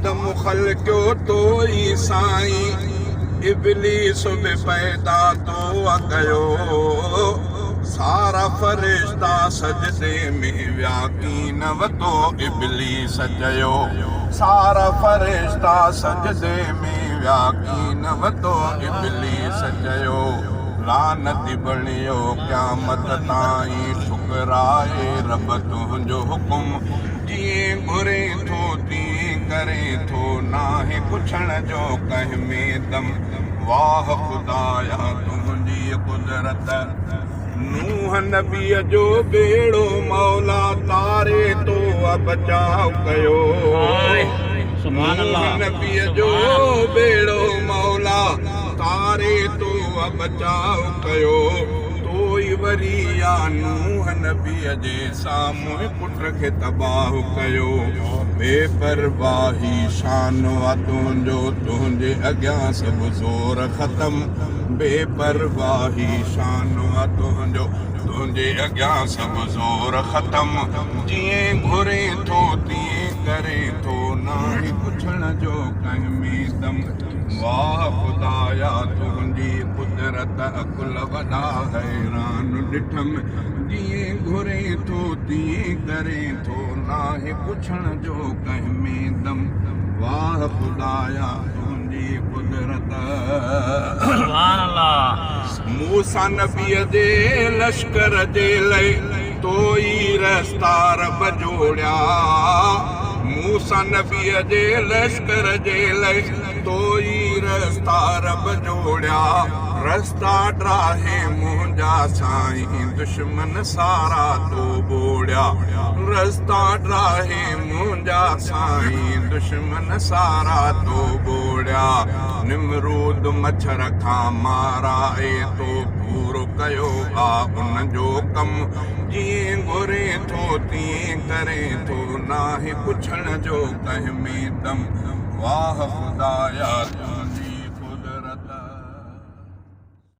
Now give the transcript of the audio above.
آدم خلقيو تو ئي سائين، ابليس به پيدا تو آ ڪيو. سارا فرشتا سجدي ۾ ويا ڪين وتو ابليس چيو. سارا فرشتا سجدي ۾ ويا ڪين وتو ابليس چيو. لعنتي بڻيو قيامت تائين ٺڪرائي رب تنهنجو حڪم. جيئن گهرين ٿو تيئن ڪرين ٿو ناهي پڇڻ جو ڪنهن ۾ دم واهه خدايا تنهنجي قدرت نوح نبيء جو ٻيڙو مولا تاري تو بچاء ڪيو نوح نبيء جو ٻيڙو مولا تاري تو بچاء ڪيو تو ئي وري يا نوح نبيء جي سامهون پٽ کي تباهه ڪيو. بي پرواهي شان آ تنهنجو، تنهنجي اڳيان سڀ زور ختم. بي پرواهي شان آ تنهنجو، تنهنجي اڳيان سڀ زور ختم. جيئن گهرين ٿو تيئن ڪرين ٿو، ناهي پڇڻ جو ڪنهن ۾ دم. واهه خدايا تنهنجي قدرت، عقل وڏا حيران ڏٺم. جيئن گهرين ٿو تيئن ڪرين ٿو، ناهي پڇڻ جو ڪنهن ۾ دم. واهه خدايا تنهنجي قدرت. سبحان الله. موسيٰ نبيء جي لشڪر جي لئه تو ئي رستا رب جوڙيا. موسيٰ نبيء جي لشڪر جي لئه تو ئي رستا رب جوڙيا. رستا ڊاهي منهنجا سائين دشمن سارا تو ٻوڙيا رستا ڊاهي منهنجا سائين دشمن سارا تو ٻوڙيا نمرود مڇر کان مارائي تو پورو ڪيو آ ان جو ڪم جيئن گهرين ٿو تيئن ڪرين ٿو ناهي پڇڻ جو ڪنهن ۾ دم واهه خدايا.